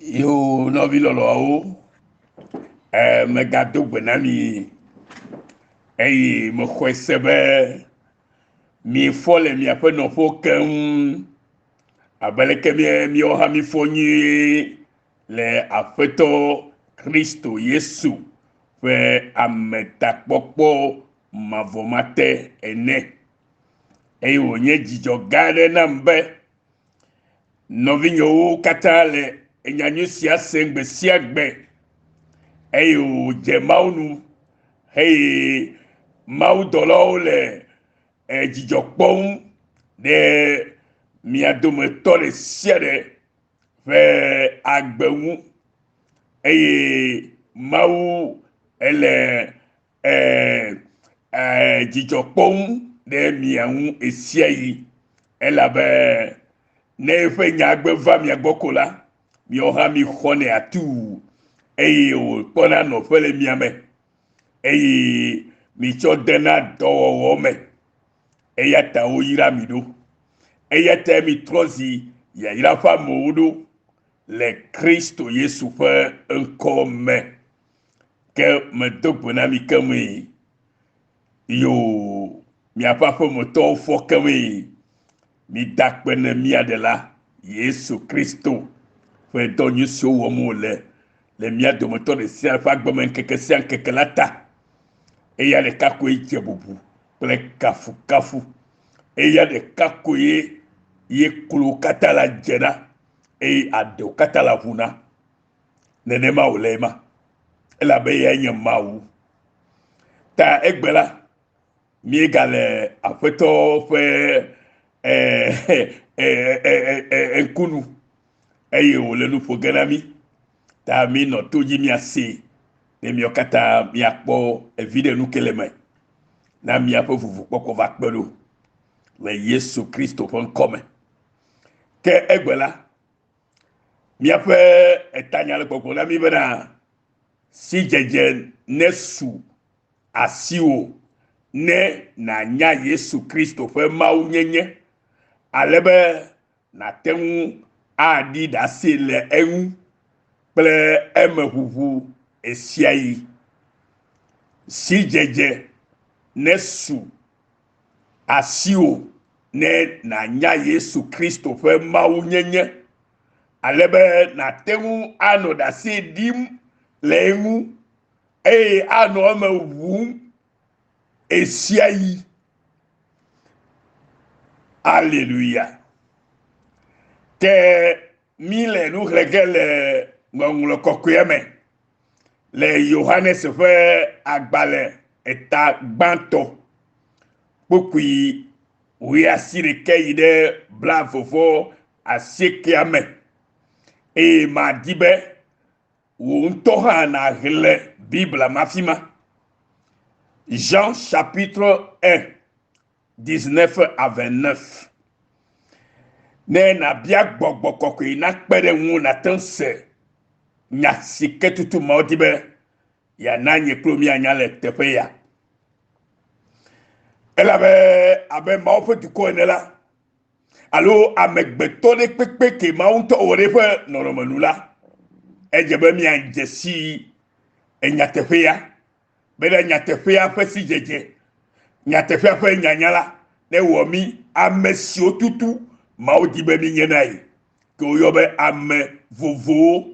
Yo nɔvi lɔlɔ̃awo, e megado gbe na mi eye mexɔe se be miefɔ le miaƒe nɔƒewo keŋ abe leke míawo hã míefɔ nyuie le Aƒetɔ Kristo Yesu ƒe ametakpɔkpɔ mavɔmate ene. Eye wònye dzidzɔ gã aɖe nam be Nɔvinyewo katã le enyanyui sia sem gbe sia gbe eye wòdze Mawu nu eye mawudɔlawo le dzidzɔ kpɔm ɖe mia dometɔ ɖe sia ɖe ƒe agbe ŋu eye Mawu ele dzidzɔ kpɔm ɖe mia ŋu ɣesiaɣi elabe ne eƒe nya gbe va mia gbɔ ko la, miawo hã mixɔnɛ atuu eye wòkpɔna nɔƒe le mia me eye mitsɔ dena dɔwɔwɔ me. Eya ta woyra mi ɖo. Eya tae mitrɔ zi yayra ƒe amewo ɖo le Kristo Yesu ƒe ŋkɔ me. Ke medo gbe na mi keŋui. Yo, miaƒe aƒemetɔwo fɔ keŋui. Mida akpe ne mía Ɖela Yesu Kristo ƒe dɔ nyui siwo wɔm wòle le mía dometɔ ɖe sia ɖe ƒe agbe me ŋkeke sia ŋkeke la ta. Eya ɖeka koe dze bubu kple kafukafu. Eya ɖeka koe ye klo katã la dze na eye aɖewo katã la ʋu na. Nenema wòle ema, elabe eyae nye Mawu. Ta egbe la, míegale Aƒetɔ ƒe ŋkunu eye wòle nu ƒo ge na mí. Ta mínɔ to dzi míasee ne míawo katã míakpɔ viɖe nu ke le eme na míaƒe vuvukpɔkpɔ va kpe ɖo le Yesu Kristo ƒe ŋkɔ me. Ke egbe la, Míaƒe etanya le gbɔgblɔm na mí bena sidzedze nesu asiwò ne nànya Yesu Kristo ƒe Mawunyenye ale be nàte ŋu aɖi ɖase le eŋu kple emeʋuʋu ɣesiaɣi. Sidzedze nesu asiwò ne nànya Yesu Kristo ƒe Mawunyenye ale be nàte ŋu anɔ ɖase ɖim le eŋu eye anɔ eme ʋum ɣesiaɣi. Aleluya. Ke mí le nu xlẽ ge le Ŋɔŋlɔ Kɔkɔea me le Yohanes ƒe agbalẽ eta gbãtɔ kpukpui wuiasiɖekɛ yi ɖe blaeve vɔ asiekɛa me eye madi be wò ŋutɔ hã nàxlẽ Biblia ma fi ma. Jean chapitre 1 19 à 29. Ne nàbia gbɔgbɔ kɔkɔe nakpe ɖe ŋuwò nàte ŋu se nya si ke tutu Mawu di be yeana nye kple wò míanya le teƒe ya. Elabe abe Mawu ƒe dukɔ ene la, alo amegbetɔ ɖe kpekpe ke Mawu ŋutɔ wɔ ɖe eƒe nɔnɔme nu la, edze be míadze si nyateƒea bena nyateƒea ƒe sidzedze, nyateƒea ƒe nyanya la newɔ mí ame siwo tutu Mawu di be mínye na ye, ke woyɔ be ame vovowo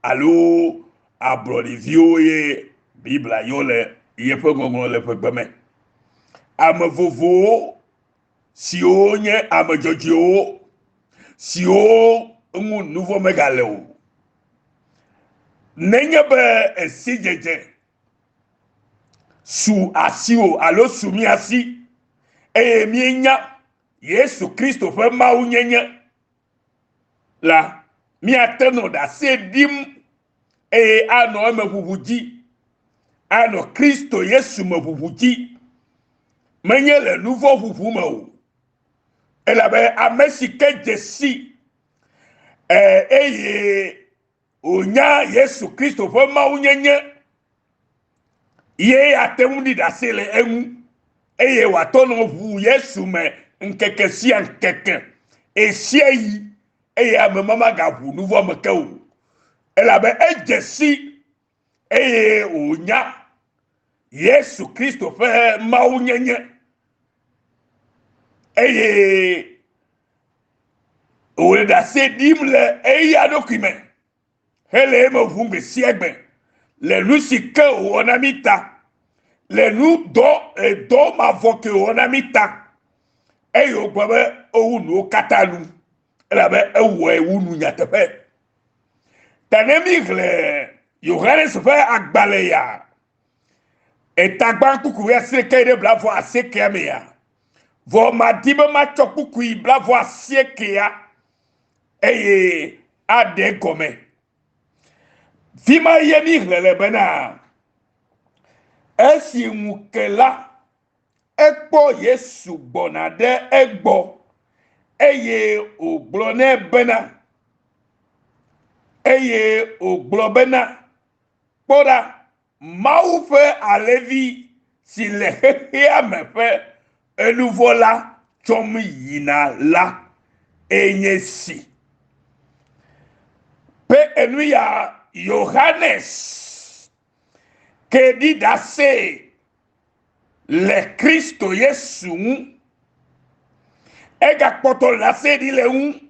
alo ablɔɖeviwo ye Biblia yɔ le yeƒe ŋɔŋlɔ le ʋegbe me. Ame vovowo siwo nye ame dzɔdzɔewo, siwo ŋu nuvɔ̃ megale o. Nenye be esidzedze su asiwò alo su mía si eye míenya Yesu Kristo ƒe Mawunyenye la, míate nɔ ɖase ɖim eye anɔ eme ʋuʋu dzi, anɔ Kristo Yesu me ʋuʋu dzi, menye le nuvɔ̃ ʋuʋu me o. Elabe ame si ke dze si eye wònya Yesu Kristo ƒe Mawunyenye ye ate ŋu ɖi ɖase le eŋu eye wòatɔ nɔ ʋu Yesu me ŋkeke sia ŋkeke ɣesiaɣi eye ame ma magaʋu nuvɔ̃ me ke o. Elabe edze si eye wònya Yesu Kristo ƒe mawunyenye eye wòle ɖase ɖim le eya ɖokui me hele eme ʋum gbe sia gbe le nu si ke wòwɔ na mí ta, le nu dɔ edɔ mavɔ ke wòwɔ na mí ta. Eye wògblɔ be ewu nuwo katã nu elabe ewɔe wu nu nyateƒe. Ta ne míxlẽ Yohanes ƒe agbalẽ ya, etagbã kpukpui wuiasieke ɖe blaeve asiekea mea, vɔ madi be matsɔ kpukpui blaeve asiekea eye aɖe egɔme. Fi ma ye míxlẽ le bena, esi ŋu ke la, ekpɔ Yesu gbɔna ɖe egbɔ eye wògblɔ nɛ bena, eye wògblɔ bena, kpɔ ɖa, Mawu ƒe alẽvi si le xexea me ƒe enuvɔ̃ la tsɔm yina la enye si. Be enu ya Yohanes ke ɖi ɖase le Kristo Yesu ŋu. Egakpɔtɔ le ɖase ɖi le eŋu.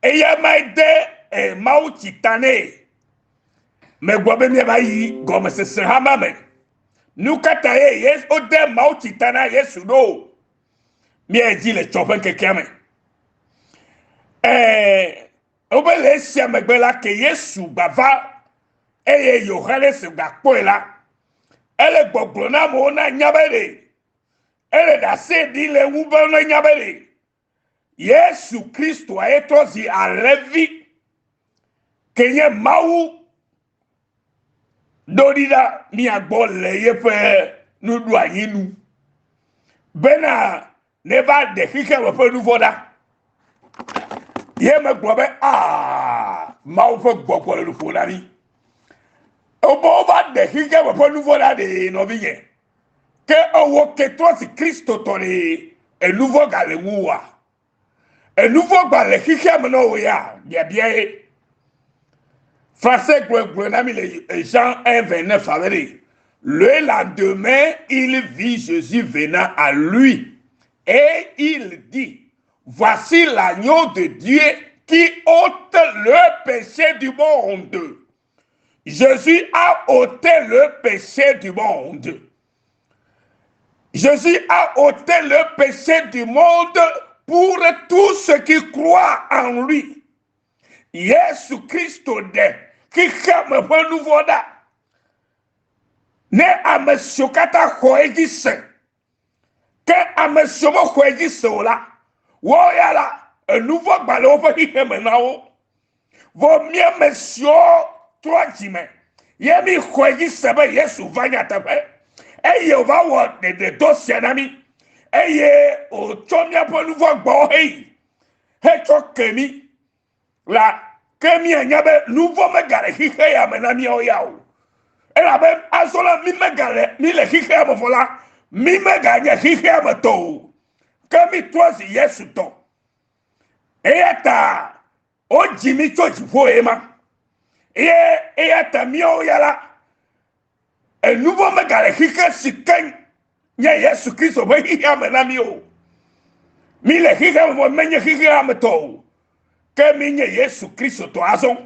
Eya mae de eh, Mawu tsi ta nɛ. Megblɔ be míava yi gɔmesese hama me. Nu ka ta ye Yesu wode Mawu tsi ta na Yesu ɖo? Míedzi le tsɔ ƒe ŋkekea me. Eh, wobe le esia megbe la ke Yesu gbava eye Yohanes gakpɔe la, Ele gbɔgblɔ na amewo na nya be ɖe ele ɖase ɖi le ŋu be ne nya be ɖe Yesu Kristoa ye trɔ zi alẽvi ke nye Mawu ɖo ɖi ɖa mia gbɔ le yeƒe nuɖoanyi nu bena neva ɖe xexea me ƒe nu vɔ̃ ɖa. Ye megblɔ be aa Mawu ƒe gbɔgbɔ le nu ƒom na mí. Wobe wova ɖe xexea me ƒe nu vɔ̃ ɖa ɖee nɔvinye. Ke ewɔ ke trɔ si Kristotɔ ɖee enu vɔ̃ gale ŋuwòa? Enu vɔ̃ gba le xexea me na wò ya? Biabia ye. Français gblɔ gblɔ na mi le Jean 1 29 abe ɖe. Le lendemain, il vit Jésus venant à lui et il dit, voici l'agneau de Dieu qui ôte le péché du monde. Jésus a ôté le péché du monde. Jésus a ôté le péché du monde pour tous ceux qui croient en lui. Yesu Kristo ɖe xexeame ƒe nu vɔ̃ ɖa. Ne ame siwo katã xɔ edzi se, ke ame siwo mexɔ edzi se o la, woawo ya la, enu vɔ̃ gba le woƒe xexeme na wo. Vɔ mí ame siwo trɔ dzime ye mí xɔ edzi se be Yesu va nyateƒe eye wòva wɔ ɖeɖedɔ sia na mí eye wòtsɔ míaƒe nu vɔ̃ gbɔwo heyi hetsɔ ke mí la, ke míanya be nu vɔ̃ megale xixe ya me na míawo ya o. Elabe azɔ la, mí megale, mí le xixea me vɔ la, mí meganye xixea me tɔ o. Ke mí trɔ zi Yesu tɔ. Eya ta wodzi mí tso dziƒo ye ma. Eye eya ta míawo ya la, enu vɔ̃ megale xixe si ke nye Yesu Kristo ƒe xixea me na mí o. Mí le xixea me vɔ menye xixea me tɔ o. Ke mí nye Yesu Kristo tɔ azɔ.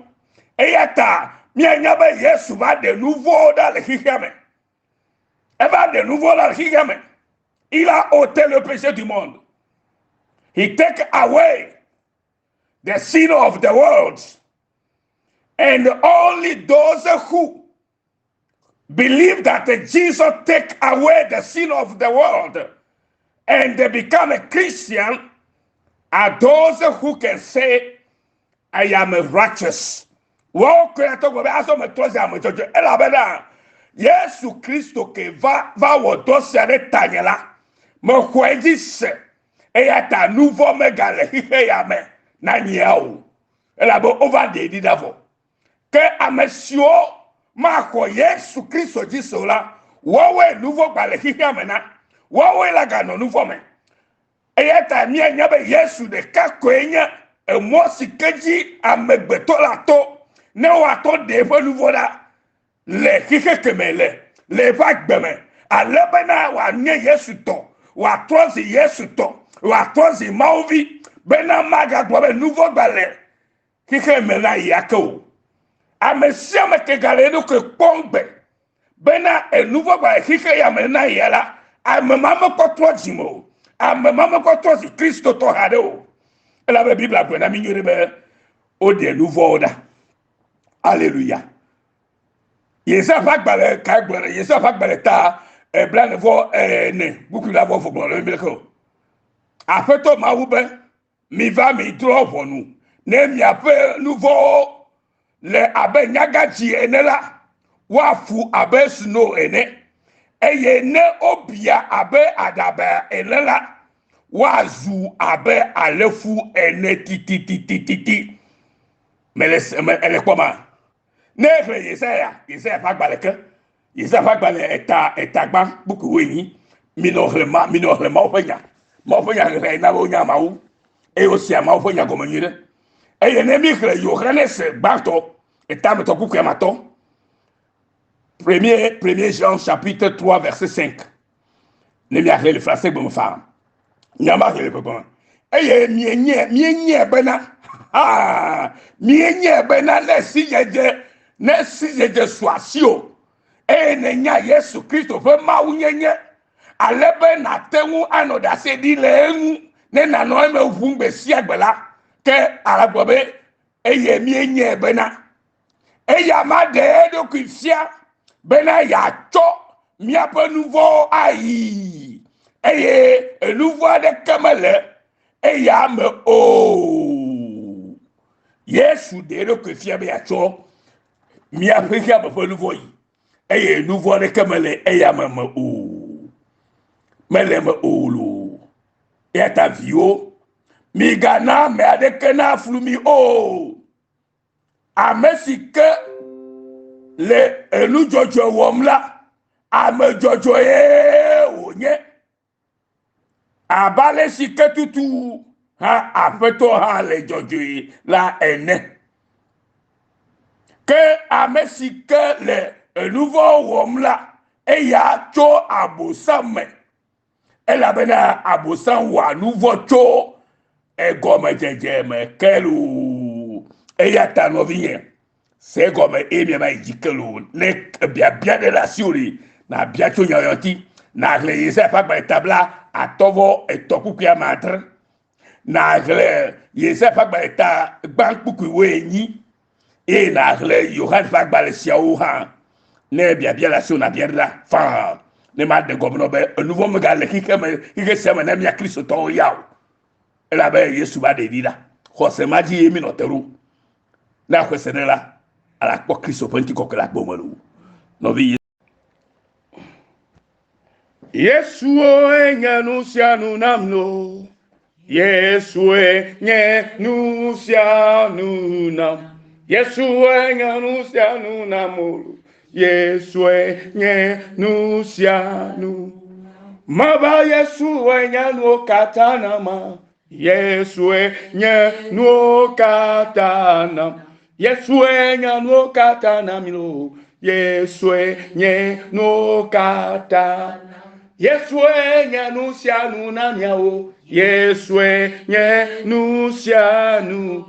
Eya ta míanya be Yesu va ɖe nu vɔ̃wo ɖa le xixea me. Eva ɖe nu vɔ̃ ɖa le xixea me. Il a ôté le péché du monde. He take away the sin of the world. And only those who believe that Jesus take away the sin of the world and they become a Christian are those who can say, I am a righteous. Woawo koe ate gblɔ be azɔ metrɔ zi ame dzɔdzɔe elabena Yesu Kristo ke va va wɔ dɔ sia ɖe tanye la, mexɔe dzi se eya ta nu vɔ̃ megale xixe ya me na nyea o elabe wova ɖee ɖi ɖa vɔ. Ke ame siwo maxɔ Yesu Kristo dzi se o la, woawoe nu vɔ̃ gba le xexea me na. Woawoe la ganɔ nu vɔ̃ me. Eya ta míanya be Yesu ɖeka koe nye emɔ si ke dzi amegbetɔ la to Ne woatɔ ɖe eƒe nu vɔ̃ ɖa le xixe keme le le eƒe agbe me, ale bena wòanye Yesu tɔ, wòatrɔ zi Yesu tɔ, wòatrɔ zi Mawu vi, bena magagblɔ be nu vɔ̃ gba le xixe me na yi ake o. Ame sia ame ke gale eɖokui kpɔm gbe bena enu vɔ̃ gba le xixe ya me na yia la, ame ma mekpɔ trɔ dzime o. Ame ma mekpɔ trɔ zi Kristotɔ haɖe o. Elabe Biblia gblɔe na mí nyuie ɖe be woɖe nu vɔ̃wo ɖa. Aleluya. Yesaya ƒe agbalẽ kae gblɔ ɖe? Yesaya ƒe agbalẽ ta blaene vɔ ene kpukpui la vɔ vɔ gblɔ ɖe mi leke o. Aƒetɔ Mawu be, miva midrɔ̃ ʋɔnu ne miaƒe nu vɔ̃wo le abe nyagadzi ene la, woafu abe sno ene, eye ne wobia abe aɖaba ene la, woazu abe alefu ene tititititi. Mele se, me, ele kpɔ ma. Ne exlẽ Yesaya, Yesaya ƒe agbalẽ ke, Yesaya ƒe agbalẽ eta, eta gbã kpukpui wuienyi, minɔ xlẽ ma, minɔ xlẽ Mawu ƒe nya. Mawu ƒe nya xexlẽ na be wonya Mawu eye wosea Mawu ƒe nya gɔme nyuie ɖe. Eye ne míxlẽ Yohanes gbãtɔ, eta ametɔ kpukpui amatɔ, premier, premier Jean chapitre 3 verset 5, ne míaxlẽ le français gbe me faa, nya ma xlẽ le ƒe gɔme. Eye mienye, mienye bena, ha, mienye bena ne sidzedze, ne sidzedze su asiwò, eye nènya Yesu Kristo ƒe Mawunyenye, ale be nàte ŋu anɔ ɖase ɖi le eŋu ne nànɔ eme ʋum gbe sia gbe la, ke agblɔ be, eye míenyae bena eya ma ɖe eɖokui fia bena yeatsɔ míaƒe nu vɔ̃wo ayii, eye enu vɔ̃ aɖeke mele eya me o. Yesu ɖe eɖokui fia be yeatsɔ míaƒe xexeame ƒe nu vɔ̃ yi, eye nu vɔ̃ aɖeke mele eya me me o. Mele eme o loo. Eya ta viwo, migana ame aɖeke naflu mi o. Ame si ke le enu dzɔdzɔe wɔm la, ame dzɔdzɔe wònye. Abe ale si ke tutu hã Aƒetɔ hã le dzɔdzɔe la ene. Ke ame si ke le enu vɔ̃ wɔm la, eya tso Abosam me. Elabena Abosam wɔa nu vɔ̃ tso egɔmedzedze me ke loo. Eya ta nɔvinye, se egɔme eye miava yi dzi ke loo. Ne biabia ɖe le asiwò ɖi, nàbia tso nya ŋuti. Nàxlẽ Yesaya ƒe agbalẽ ta bla atɔ̃ vɔ etɔ̃ kpukpui ame adre. Nàxlẽ Yesaya ƒe agbalẽ ta gbã kpukpui wuienyi eye nàxlẽ Yohanes ƒe agbalẽ siawo hã. Ne biabia le asiwò nàbia ɖe la, faa. Ne maɖe gɔme nɔ be enu vɔ̃ megale xixe me, xixe sia me na mía Kristotɔwo ya o. Elabe Yesu va ɖe ɖi ɖa. Xɔse ma dzi ye mí nɔ te ɖo. Ne axɔe se ɖe la, ala kpɔ Kristo ƒe ŋutikɔkɔe le agbe me loo. Nɔvi Yesue nye nu sia nu nam loo. Yesue nye nu sia nu nam. Yesue nye nu sia nu nam o. Yesue nye nu sia nu. Mava Yesue nye nuwo katã nam. Yesue nye nuwo katã nam. Yesue nye nuwo katã nam loo. Yesue nye nuwo katã. Yesue nye nu sia nu na miawo. Yesue nye nu sia nu.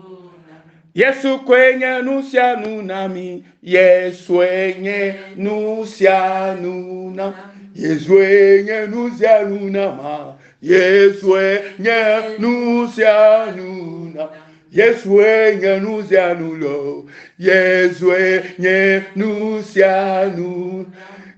Yesu koe nye nu sia nu na mi. Yesue nye nu sia nu na. Yesue nye nu sia nu na ma. Yesue nye nu sia nu na. Yesue nye nu sia nu lo. Yesue nye nu sia nu.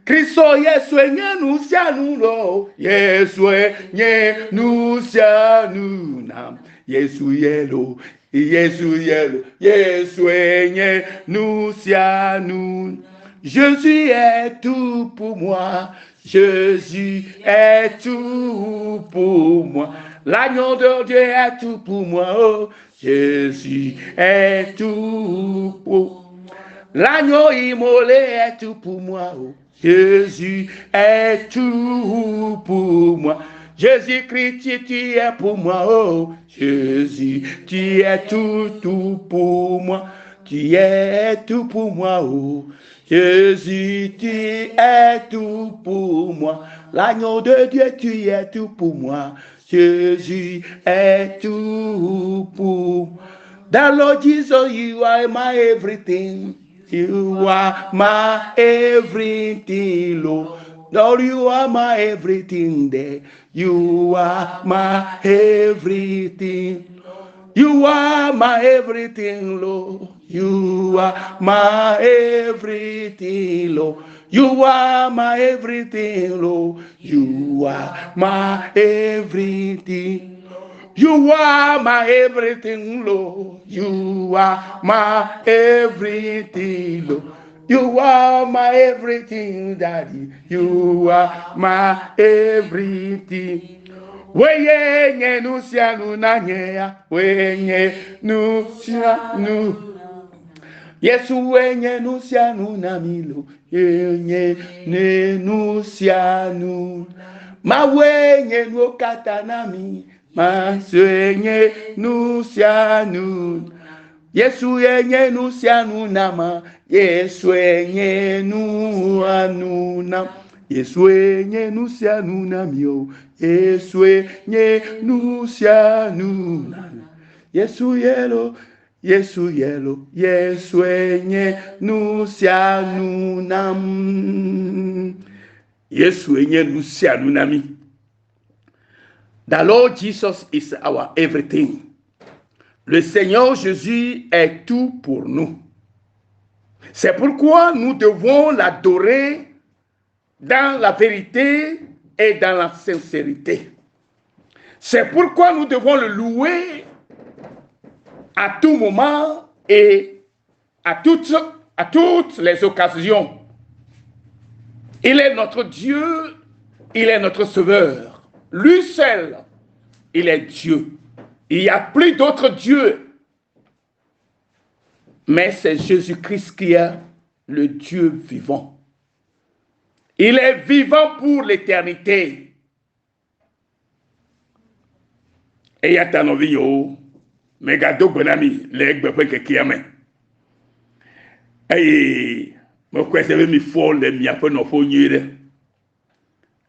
Kristo Yesue nye nu sia nu lo. Yesue nye nu sia nu na. Yesu ye lo. Yesu ye lo. Yesue nye nu sia nu. Jésus est tout pour moi. Jésus est tout pour moi. L'agneau de Dieu est tout pour moi. Oh, Jésus est tout pour L'agneau immolé est tout pour moi. Oh, Jésus est tout pour moi. Jésus-Christ, tu es pour moi. Oh, Jésus, tu es tout, tout pour moi. Tu es tout pour moi, oh. Jésus, tu es tout pour moi. L'agneau de Dieu, tu es tout pour moi. Jésus est tout pour moi. The Lord Jesus, you are my everything. You are my everything, Lord. Lord, you are my everything there. You are my everything. You are my everything, Lord. You are my everything, Lord. You are my everything, Lord. You are my everything. You are my everything, Lord. You are my everything, Lord. You are my everything, Daddy. You are my everything. Weye nye nu sia nu na nye ya. Weye nu sia nu. Yesu wenye nu sia nu na mi lo. Yenye ne nu sia nu. Ma wenye nu kata na mi. Ma nye nu sia nu. Yesu yenye nu sia nu na ma. Yesu enye nu anu na. Yesu enye nu sia nu na mi o. Yesu enye nu sia nu na mi. Yesu yelo. Yesu yelo. Yesu enye nu sia nu na m. Yesu enye nu sia nu na mi. The Lord Jesus is our everything. Le Seigneur Jésus est tout pour nous. C'est pourquoi nous devons l'adorer dans la vérité et dans la sincérité. C'est pourquoi nous devons le louer à tout moment et à toutes, à toutes les occasions. Il est notre Dieu, il est notre Sauveur. Lui seul, il est Dieu. Il n'y a plus d'autre Dieu. Mais c'est Jésus-Christ qui est le Dieu vivant. Il est vivant pour l'éternité. Eya ta nɔvinyewo, megado gbe na mi le egbe ƒe ŋkekea me. Eye mekɔe se be mifɔ le miaƒe nɔƒewo nyuie ɖe.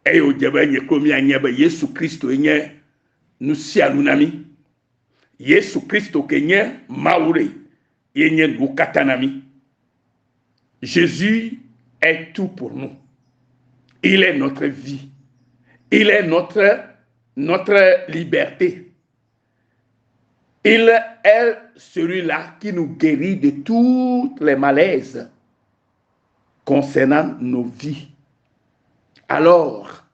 Eye wòdze be nye kple mianye be Yesu Kristoe nye nu sia nu na mí. Yesu Kristo ke nye Mawu ɖe, ye nye nu katã na mí. Jésus est tout pour nous. Il est notre vie. Il est notre, notre liberté. Il est celui-là qui nous guérit de toutes les malaises concernant nos vies. Alors,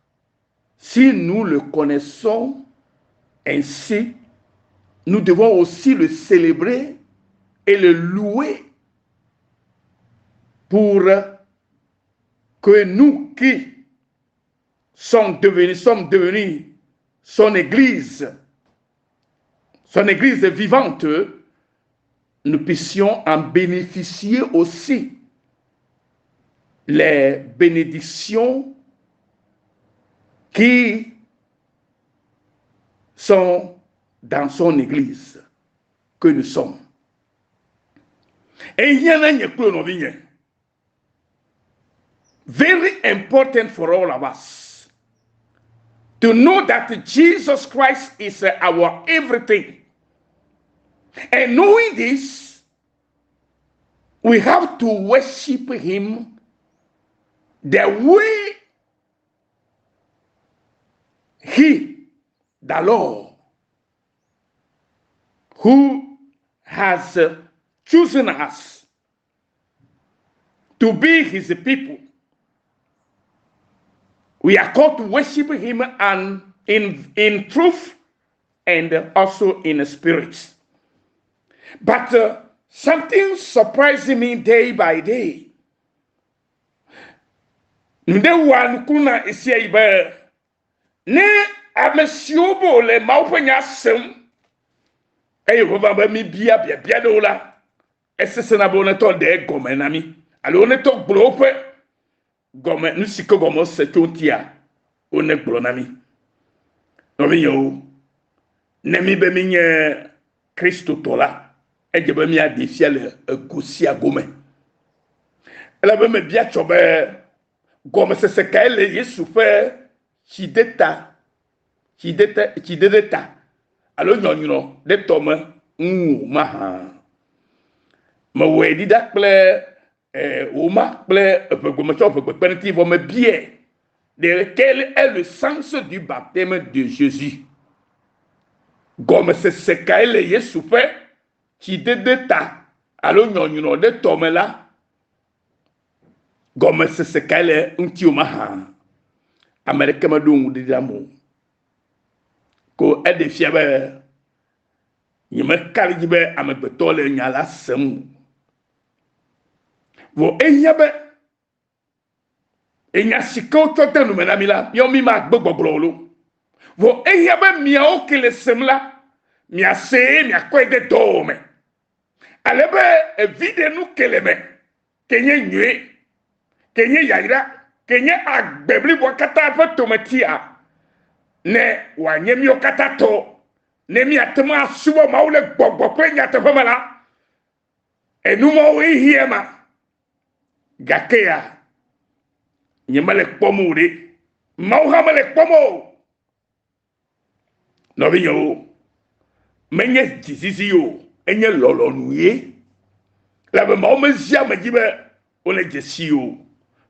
si nous le connaissons ainsi, nous devons aussi le célébrer et le louer pour que nous qui sommes devenus, sommes devenus son Église, son Église vivante, nous puissions en bénéficier aussi les bénédictions qui sont dans son Église que nous sommes. Ehiã na nye kple nɔvinye. Very important for all of us to know that Jesus Christ is our everything. And knowing this, we have to worship him the way he, the Lord, who has chosen us to be his people. We are called to worship him and in, in truth and also in spirit. But something surprising me day by day. Nu ɖe wɔa nuku na esia yi be ne ame siwo be wòle Mawu ƒe nya sem eye wòva be mi bia biabia ɖewo la, esesẽna be wonetɔ ɖe gɔme na mí alo wonetɔ gblɔ woƒe gɔme nu si ke gɔme wose tso ŋutia wone gblɔ na mí. Nɔvinyewo, ne mi be mi nye Kristotɔ la, Edze be míaɖee fia le ego sia go me. Elabe mebia tsɔ be gɔmesese kae le Yesu ƒe tsideta, tsidete, tsidede ta alo nyɔnyrɔ ɖe tɔ me ŋu o mahã. Mewɔe ɖi ɖa kple eh, woma kple eʋegbe metsɔ eʋegbe kpe ŋuti vɔ mebiae ɖe quel est le sens du baptême de Jésus? Gɔmesese kae le Yesu ƒe tsidede ta alo nyɔnyrɔ ɖe tɔ me la? Gɔmesese kae le ŋutiwò mahã? Ame ɖeke meɖo ŋu ɖi ɖam o. Ko eɖe fia be nyemeka ɖe edzi be amegbetɔ le nya la sem o. Vɔ ehiã be enya si ke wotsɔ de nu me na mi la, miawo mi magbe gbɔgblɔ o lo. Vɔ ehiã be miawo ke le sem la, miasee miakɔe de dɔwɔwɔ me. Ale be eviɖenu ke le me, ke nye nyui, ke nye yayra, ke nye agbe bliboa katã ƒe tometia, ne wòanye míwo katã tɔ, ne míate ŋu asubɔ Mawu le gbɔgbɔ kple nyateƒe me la, Enu mawoe hiã ma. Gake ya, nyemele kpɔm o ɖe. Mawu hã mele kpɔm o. Nɔvinyewo, menye dzizizi o, enye lɔlɔ̃nu ye. Elabe Mawu mezia ame dzi be wole dze si o.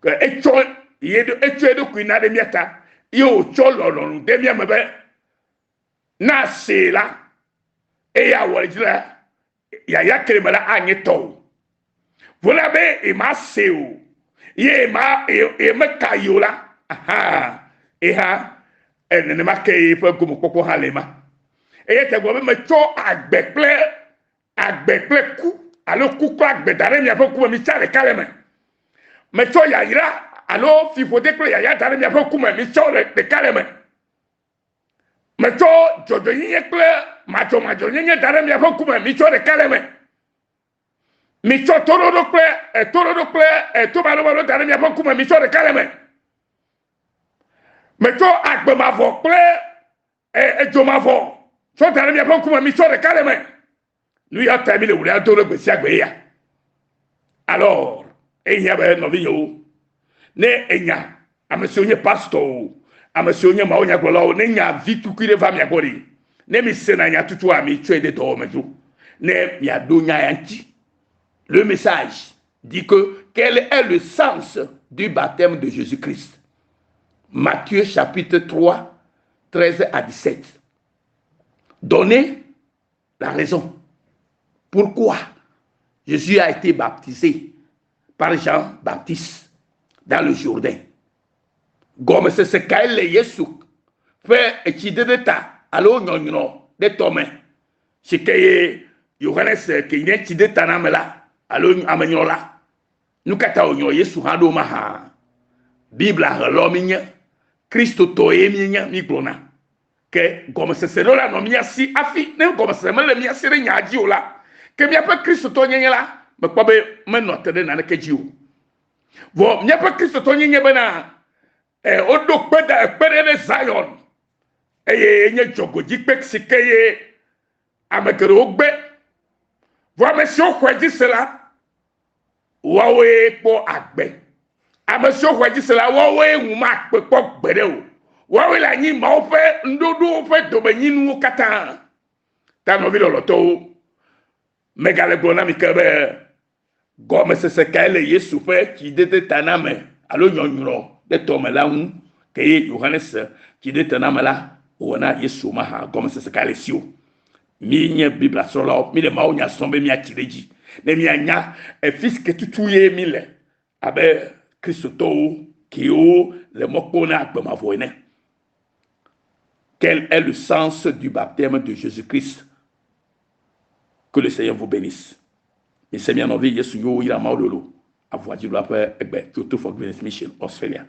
Ke etsɔ ye etsɔ eɖokui na ɖe mía ta ye wòtsɔ lɔlɔ̃nu de mía me be na see la, eye awɔ edzi la, yaya kele me la anye tɔwò. Vɔ la be ema se o, ye ema emeka yi o la, aha, eha nenema ke eƒe gomekpɔkpɔ hã le ema. Eya ta gblɔ be metsɔ agbe kple agbe kple ku alo ku kple agbe da ɖe miaƒe ŋkume, mitsa ɖeka le eme. Metsɔ yayra alo fiƒode kple yaya da ɖe miaƒe ŋkume, mitsɔ ɖeka le eme. Metsɔ dzɔdzɔenyenye kple madzɔmadzɔnyenye da ɖe miaƒe ŋkume, mitsɔ ɖeka le eme. Mitsɔ toɖoɖo kple etoɖoɖo kple etomaɖomaɖo da ɖe miaƒe ŋkume, mitsɔ ɖeka le eme. Metsɔ agbe mavɔ kple edzo mavɔ tsɔ da ɖe miaƒe ŋkume, mitsɔ ɖeka le eme. Nu ya tae mi le wòɖea do ɖe gbe sia gbe ya. Alors, ehiã be nɔvinyewo, ne enya ame siwo nye pastɔwo, ame siwo nye mawunyagblɔlawo, ne nya vi tukui ɖe va mia gbɔ ɖi, ne mi sena nya tutua, mi tsɔe de dɔwɔ me dzro, ne miaɖo nya ya ŋuti. Le message dit que quel est le sens du baptême de Jésus-Christ? Matthieu chapitre 3, 13 à 17. Donnez la raison. Pourquoi Jésus a été baptisé par Jean-Baptiste dans le Jourdain? Gɔmesese kae le Yesu ƒe etsidede ta alo nyɔnyrɔ ɖe tɔ me si ke ye Yohanes ke nye tsidetaname la alo amenyrɔla? Nu ka ta wònyrɔ Yesu hã ɖo mahã? Biblia helɔ míenye, Kristotɔe míenye, mígblɔna. Ke gɔmesese ɖo la nɔ mía si hafi. Ne gɔmesese mele mía si ɖe nyaa dzi o la, ke míaƒe Kristotɔnyenye la, mekpɔ be menɔ te ɖe naneke dzi o. Vɔ míaƒe Kristotɔnyenye bena e, woɖo kpe da kpe ɖe ɖe Zion eye enye dzɔgodzikpe si ke ye ame geɖewo gbe. Vɔ ame siwo xɔe dzi se la, Woawoe kpɔ agbe. Ame siwo xɔe dzi se la, woawoe ŋu makpe kpɔ gbeɖe o. Woawoe le anyi Mawu ƒe ŋuɖoɖowo ƒe domenyinuwo katã. Ta nɔvi lɔlɔ̃tɔwo, megale gblɔ na mi ke be gɔmesese kae le Yesu ƒe tsidedetaname alo nyɔnyrɔ ɖe tɔ me la ŋu ke ye Yohanes tsidetaname la wòwɔ na Yesu mahã? Gɔmesese kae le esi o? Mí nye Biblia srɔ̃lawo, mí le Mawu nya srɔ̃m be míatsi ɖe edzi, ne míanya efi si ke tutu ye mí le abe Kristotɔwo kewo le mɔ kpɔm na agbe mavɔ ene. Quel est le sens du baptême de Jésus-Christ? Que le Seigneur vous bénisse. Mise mia nɔvi Yesu nyo yra Mawu lolo avua dziɖula ƒe egbe tso Two for Greatness Mission Australia.